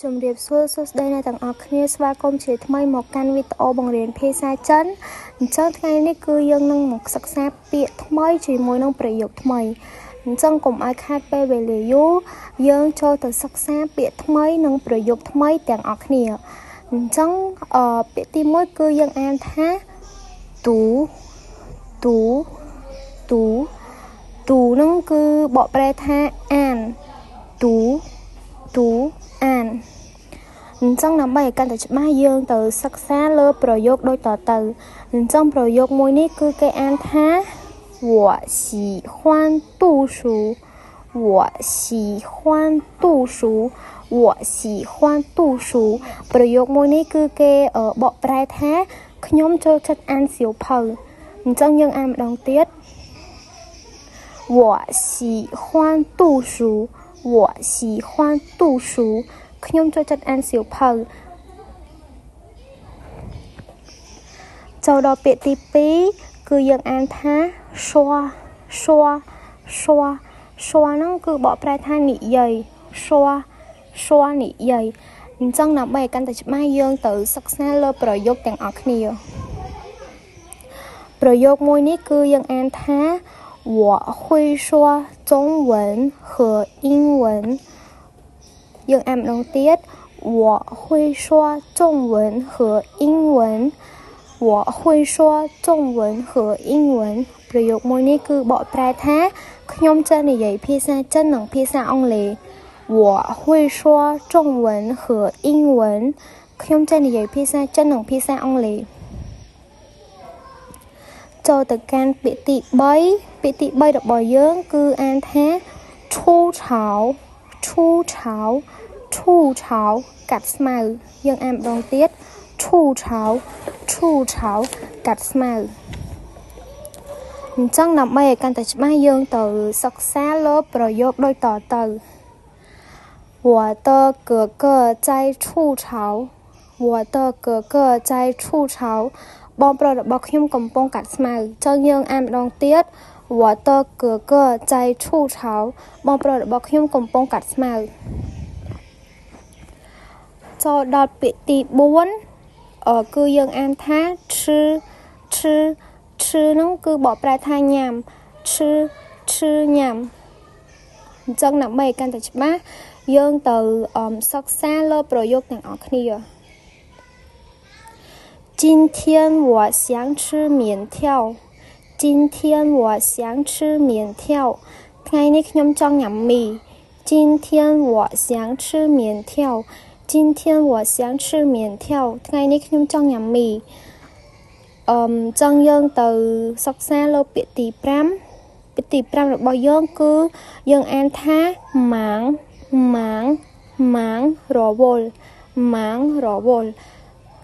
ជំរាបសួរសួស្តីអ្នកទាំងអស់គ្នាស្វាគមន៍ជាថ្មីមកកាន់វីដេអូបង្រៀនភាសាចិនអញ្ចឹងថ្ងៃនេះគឺយើងនឹងមកសិក្សាពាក្យថ្មីជាមួយនឹងប្រយោគថ្មីអញ្ចឹងកុំឲ្យខាតពេលវេលាយូរយើងចូលទៅសិក្សាពាក្យថ្មីនិងប្រយោគថ្មីទាំងអស់គ្នាអញ្ចឹងពាក្យទី1គឺយើងអានថាទូទូទូទូនឹងគឺបកប្រែថាអានទូទូអានអញ្ចឹងដើម្បីឲ្យកាន់តែច្បាស់យើងទៅសិក្សាលើប្រយោគដូចតទៅអញ្ចឹងប្រយោគមួយនេះគឺគេអានថា我喜欢读书我喜欢读书我喜欢读书ប្រយោគមួយនេះគឺគេបកប្រែថាខ្ញុំចូលចិត្តអានសៀវភៅអញ្ចឹងយើងអានម្ដងទៀត我喜欢读书我喜欢读书ខ្ញុំចូលចិត្តអានសៀវភៅចូលដល់ពាក្យទី2គឺយើងអានថាស្វស្វស្វស្វហ្នឹងគឺបកប្រែថានិយាយស្វស្វនិយាយអញ្ចឹងដើម្បីឲ្យកាន់តែច្បាស់យើងទៅសិក្សាលើប្រយោគទាំងអស់គ្នាប្រយោគមួយនេះគឺយើងអានថា我会说中文和英文យើងអានម្ដងទៀត我会说中文和英文我会说中文和英文ប្រយោគមួយនេះគឺបកប្រែថាខ្ញុំចេះនិយាយភាសាចិននិងភាសាអង់គ្លេស我会说中文和英文ខ្ញុំចេះនិយាយភាសាចិននិងភាសាអង់គ្លេសចូលទៅកាន់ពាក្យទី3ពាក្យទី3របស់យើងគឺអានថាឈូឆាវឈូឆាវឈូឆាវកាត់ស្មៅយើងអានម្ដងទៀតឈូឆាវឈូឆាវកាត់ស្មៅអញ្ចឹងដើម្បីឲ្យកាន់តែច្បាស់យើងទៅសិក្សាលើប្រយោគដូចតទៅ我的哥哥在吐槽我的哥哥在吐槽បងប្រុសរបស់ខ្ញុំកំពុងកាត់ស្មៅចឹងយើងអានម្ដងទៀត我的哥哥在吐槽បងប្រុសរបស់ខ្ញុំកំពុងកាត់ស្មៅចូលដល់ពាក្យទី4គឺយើងអានថាឈឺឈឺឈឺនោះគឺបកប្រែថាញ៉ាំឈឺឈឺញ៉ាំអញ្ចឹងដើម្បីឲ្យកាន់តែច្បាស់យើងទៅសិក្សាលើប្រយោគទាំងអស់គ្នា今天我想吃面条今天我想吃面条ថ្ងៃនេះខ្ញុំចង់ញ៉ាំមី今天我想吃面条今天我想吃面条ថ្ងៃនេះខ្ញុំចង់ញ៉ាំមីចង់យើងទៅសិក្សាលើពាក្យទី5ពាក្យទី5របស់យើងគឺយើងអានថាម៉ាងម៉ាងម៉ាងរវល់ម៉ាងរវល់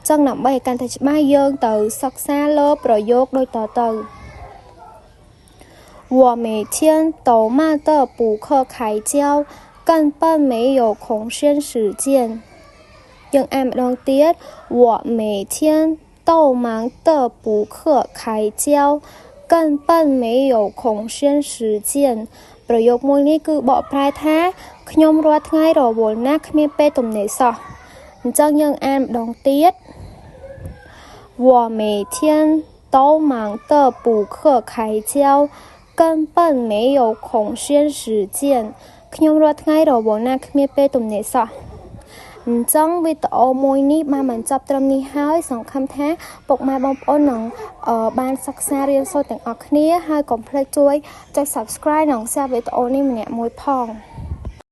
ចឹងដើម្បីឲ្យកាន់តែច្បាស់យើងទៅសិក្សាលើប្រយោគដូចតទៅ我每天都忙得不可开交根本没有空闲时间យើងអានម្ដងទៀត我每天都忙得不可开交根本没有空闲时间ប្រយោគមួយនេះគឺបកប្រែថាខ្ញុំរាល់ថ្ងៃរវល់ណាស់គ្មានពេលទំនេរសោះអញ្ចឹងយើងអានម្ដងទៀត我每天都忙得不可开交根本没有空闲时间ខ្ញុំរាល់ថ្ងៃរវល់ណាស់គ្មានពេលទំនេរសោះអញ្ចឹងវីដេអូមួយនេះបានបញ្ចប់ត្រឹមនេះហើយសង្ឃឹមថាពុកម៉ែបងប្អូននឹងបានសិក្សារៀនសូត្រទាំងអស់គ្នាហើយកុំភ្លេចជួយចុច Subscribe និង Share វីដេអូនេះម្នាក់មួយផង